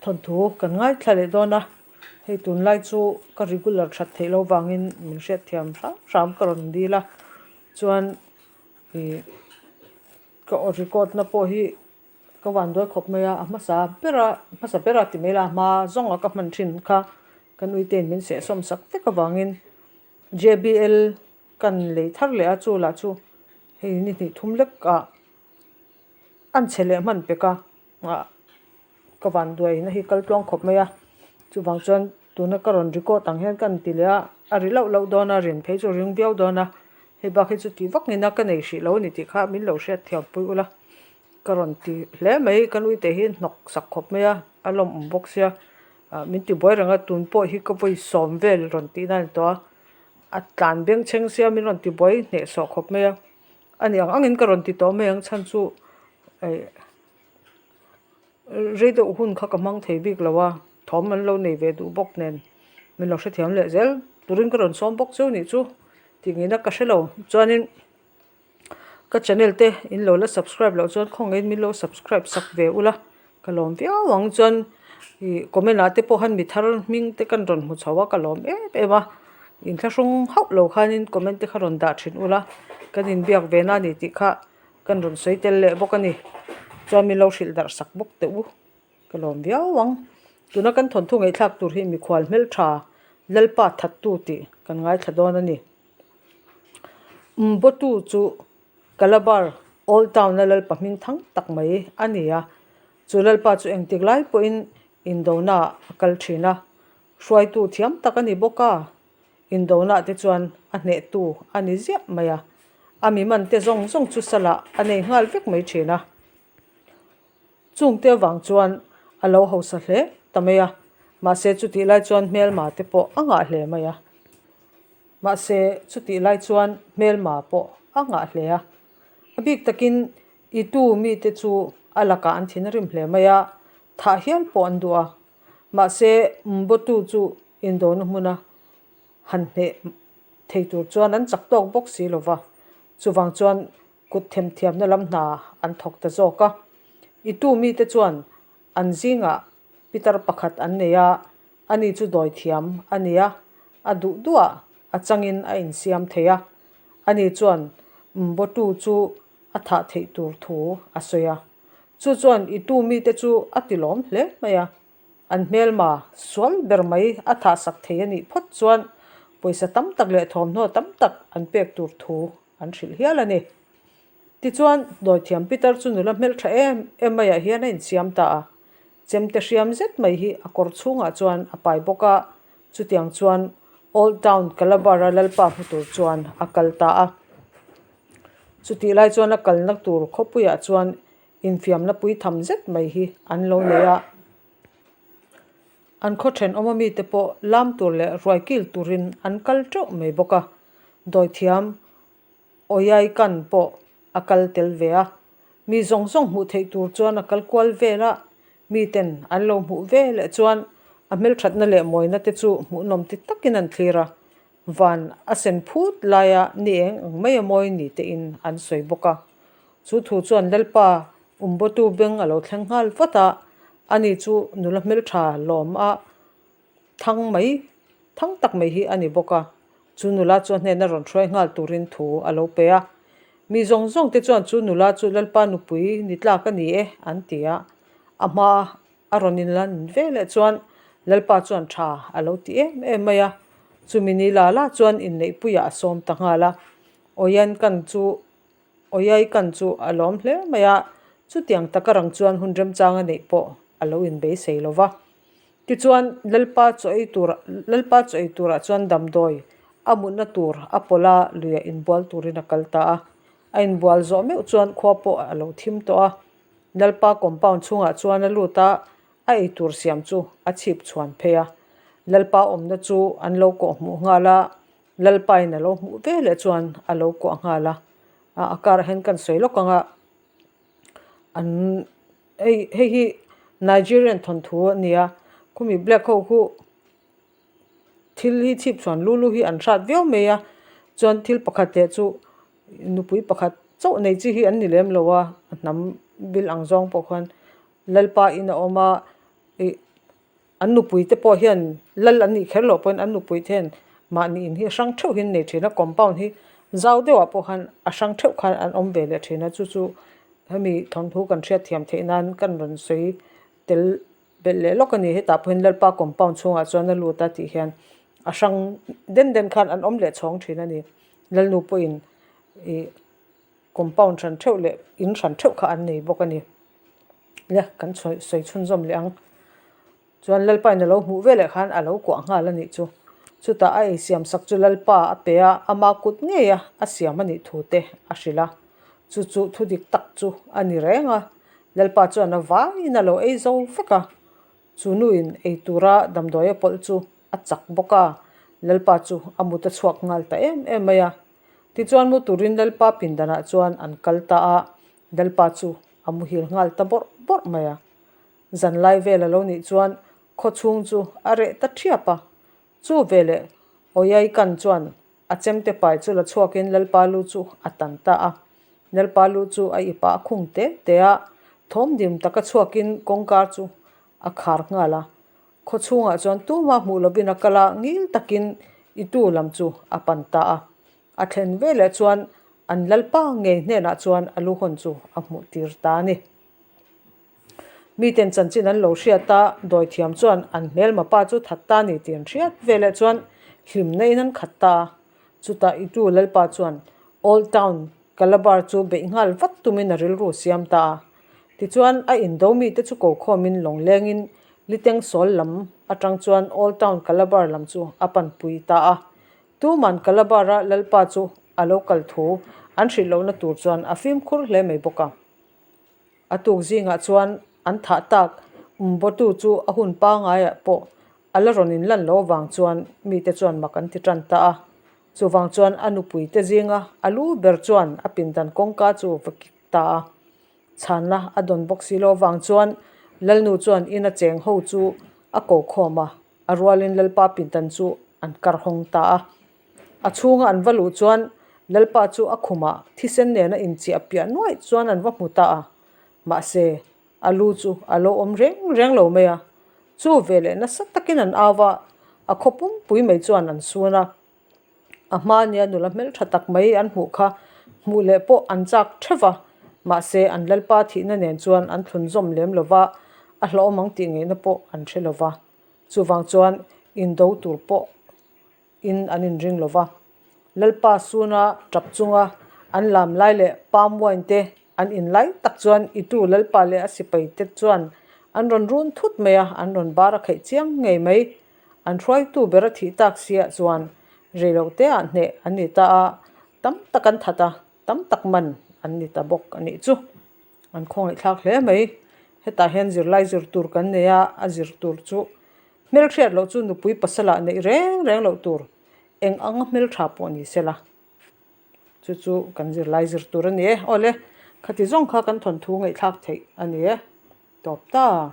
Thawnthu kan ngaithla leh dawn a, hei tunlai chu ka regular that theih loh vangin min hriatthiam hram hram ka rawn dil a, chuan ih ka aw record na pawh hi ka van duai khawp mai a, a hmasa bera hmasa bera ti mai la a hma zawnga ka hman thin kha ka nui te in min sehsawm sak vek avangin J_B_L kan lei thar leh a chu lah chu hei ni hnih thum lek ah an chhe leh hman pek a ah ka van duaina hi kal tluang khawp mai a chuvang chuan tuna ka rawn record ang hian ka han ti leh a a ri lauh lauh dawn a rin phei chu a ring viau dawn a hei bak hi chu tih vak nena ka nei hrih lo a ni tih kha min lo hriat thiam pui ula ka rawn ti hle mai ka nui te hi hnawk sak khawp mai a a lawmawm bawk sia ah min ti buai reng a tun pawh hi ka vawi sawm vel rawn tih na a ni tawh a a tlan beng chheng sia min rawn ti buai hnehsawh khawp mai a a ni ang angin ka rawn ti tawh mai ang chhan chu eh. Rei deuh hun kha ka hmang thei bik lo a, thawm an lo nei ve duh bawk nen min lo hrethiam leh zel turin ka rawn sawm bawk cheu nih chu tih ngei na ka hre lo. Chuanin ka channel te in lo la subscribe loh chuan khawngaihin min lo subscribe sak ve ula ka lawm viau ang. Chuan ih comment ah te pawh khan mi thar hming te kan rawn hmu chho a ka lawm em em a, inthlahrung hauh lo khanin comment te kha rawn dah thin ula kan inbiak ve na a ni tih kha. Kan rawn sawi tel leh bawk a ni. Chuan min lo hrilh darh sak bawk teh u. Ka lawm viau ang. Tuna kan thawnthu ngaihthlak tur hi mikhual hmeltha Lalpa thattu tih kan ngaithla dawn a ni. Mbotu chu Calabar Old Town-a Lalpa hming thang tak mai a ni a. Chu Lalpa chu engtik lai pawhin indona a kal thin a. Hruaitu thiam tak a ni bawk a. Indona te chuan a hnehtu a ni ziah mai a, a mi man te zawng zawng chu salah a nei nghal vek mai thin a. Chungte avang chuan a lo hausa hle ta mai a, mahse chutih lai chuan hmelma te pawh a ngah hle mai a. Mahse chutih lai chuan hmelma pawh a ngah hle a. A bik takin Itu mite chu a lakah an thin a rim hle mai a, thah hial pawh an duh a. Mahse Mbotu chu Indona hmuna han hneh thei tur chuan an chak tawk bawk si lo va, chuvang chuan kut themthiamna lam hna an thawk ta zawk a. Itu mite chuan an zingah pitar pakhat an nei a, ani chu dawithiam a ni a, a duh duhah a changin a insiam thei a. Ani chuan Mbotu chu a thah theih tur thu a sawi a. Chu chuan Itu mite chu a tilawm hle mai a. An hmelma sual ber mai a thahsak thei a nih phawt chuan pawisa tam tak leh thawmhnaw tam tak an pek tur thu an hrilh hial a ni. Tichuan, Dawithiam Peter chu nula hmeltha em em maiah hian a insiam ta a, chemte hriam zet mai hi a kawr chhungah chuan a pai bawk a, chutiang chuan Old Town Calabar-a Lalpa hmu tur chuan a kal ta a. Chutih lai chuan a kalna tur khawpuiah chuan Infiamna pui tham zet mai hi an lo nei a. An khaw thenawm ami te pawh lam tur leh ruai kil turin an kal teuh mai bawk a. Dawithiam Oyaikan pawh a kal tel ve a. Mi zawng zawng hmuh theih tur chuan a kal kual vel a. Miten an lo hmuh ve leh chuan a hmelthatna leh mawina te chu hmuhnawm ti takin an thlir a. Van a sen phut laia ni eng ang mai a mawi ni tein an sawi bawk a. Chu thu chuan Lalpa Umbawtu beng a lo thleng nghal vat a, ani chu nula hmeltha lawm a thang mai thang tak mai hi a ni bawk a. Chu nula chu a hnena rawn hruai nghal turin thu a lo pe a. Mi zawng zawng te chuan chu nula chu Lalpa nupui ni tlak a ni e an ti a, a hma A rawn inlan ve leh chuan Lalpa chuan tha a lo ti em em mai a, chumi ni la la chuan inneihpuiah a sawm ta nghal a. Oiankan chu Oiaikan chu a lawm hle mai a, chutiang taka rang chuan hun remchang a neih pawh a lo inbeisei lo va. Tichuan Lalpa chaw ei tur Lalpa chaw ei turah chuan damdawi a mutna tur a pawlh a, luiah inbual turin a kal ta a. A inbual zawh meuh chuan khua pawh a lo thim tawh a. Lalpa compound chhungah chuan a lut a, a eitur siam chu a chhip chhuan phei a. Lalpa awmna chu an lo kawh hmuh nghal a, Lalpain a lo hmuh ve leh chuan a lo kuah nghal a. A karah hian kan sawi lawk ang a, an hei hei hi Nigerian thawnthu a ni a, khumi black ho khu Thil hi chhip chhuan lu lu hi an hrat viau mai a, chuan thil pakhat leh chu nupui pakhat chauh nei chi hi an ni lem lo a, a hnam bil ang zawng pawh khuan Lalpa in a awm a ih. An nupui te pawh hian lal an nih kher loh pawhin an nupui te hian mahni in hi a hrang theuh hi an nei thin a, compound hi zau deuhah pawh khan a hrang theuh khan an awm ve leh thin a, chu chu hemi thawmhnaw kan hriat thiam theih nan kan rawn sawi tel belh leh lawk a ni. Hetah pawhin Lalpa compound chhungah chuan a lut a tih hian a hrang den den khan an awm leh chhawng thin a ni. Lalnu pawhin ih compound hran theuh leh in hran theuh kha an nei bawk a ni. Nia kan sawi sawi chhunzawm leh ang. Chuan Lalpa in a lo hmuh veleh khan a lo kuah nghal a nih chu. Chutah a ei siam sak chu Lalpa a pe a, ama kut ngei a a siam a nih thu te a hrilh a. Chu chu thu dik tak chu a ni reng a. Lalpa chuan a vaiin a lo ei zo vek a. Chu nuin ei tura damdawi a pawlh chu a chak bawk a. Lalpa chu a mut a chhuak nghal ta em em mai a. Tichuan mu turin Lalpa pindanah chuan an kal ta a. Lalpa chu a muhil nghal ta bawrh bawrh mai a. Zanlai vel a lo nih chuan khaw chhung chu a reh ta thiap a. Chu veleh Oiaikan chuan a chemte pai chu la chhuakin Lalpa lu chu a tan ta a. Lalpa lu chu a ipah a khung te te a, thawm dim taka chhuakin kawngkar chu a khar nghal a. Khaw chhungah chuan tuma hmuh lovin a kal a, ngil takin Itu lam chu a pan ta a. A thlen veleh chuan an Lalpa ngei hnenah chuan a lu hawn chu a hmuh tir ta a ni. Miten chanchin an lo hriat a, dawithiam chuan an hmelma pa chu that ta a ni tih an hriat veleh chuan hlimna in an khat ta a. Chutah Itu Lalpa chuan Old Town Calabar chu beih nghal vat tumin a rilru siam ta a. Tichuan a indo mite chu ko khawmin lawng lengin Liteng Sawl lam atang chuan Old Town Calabar lam chu a panpui ta a. Tuman Calabar-a Lalpa chu a lo kal thu an hrilh lohna tur chuan a fimkhur hle mai bawk a. A tuk zingah chuan an thah tak Mbotu chu a hun pangaiah pawh a la rawn inlan lo avang chuan mite chuan mak an ti tan ta a. Chuvang chuan a nupuite zinga a lu ber chuan a pindan kawngka chu va kik ta a. Chhanna a dawn bawk si lo avang chuan Lalnu chuan ina cheng ho chu a ko khawm a, a rualin Lalpa pindan chu an kar hawng ta a. A chhunga an va luh chuan Lalpa chu a khumah thisen nena inchiah piah nuaih chuan an va hmu ta a, mahse, a lu chu a lo awm reng reng lo mai a. Chu veleh nasa takin an au va, a khaw pumpui mai chuan an sun a. A hma nia nula hmeltha tak mai an hmuh kha hmuh leh pawh an chak theuh va, mahse, an Lalpa thihna nen chuan an thlunzawm lem lo va, a hlauhawm ang tih ngaihna pawh an hre lo va. Chuvang chuan indo tur pawh in an inring lo va. Lalpa suna tap chunga an lam lai leh palm wine te an in lai tak chuan Itu Lalpa leh a sipai te chuan an rawn run thut mai a, an rawn bar a kheih chiang ngei mai. An hruaitu ber a thih tak siah chuan reilote ah hneh an ni ta a, tam tak an that a, tam tak man an ni ta bawk a nih chu. An khawngaihthlak hle mai. Hetah hian zirlai zir tur kan nei a, a zir tur chu Hmelhriat loh chu nupui pasalah neih reng reng loh tur eng anga hmeltha pawh ni sela. Chu chu kan zirlai zir tur a ni e. Awle, khati zawng kha kan thawnthu ngaihthlak theih a ni e. Tawp ta.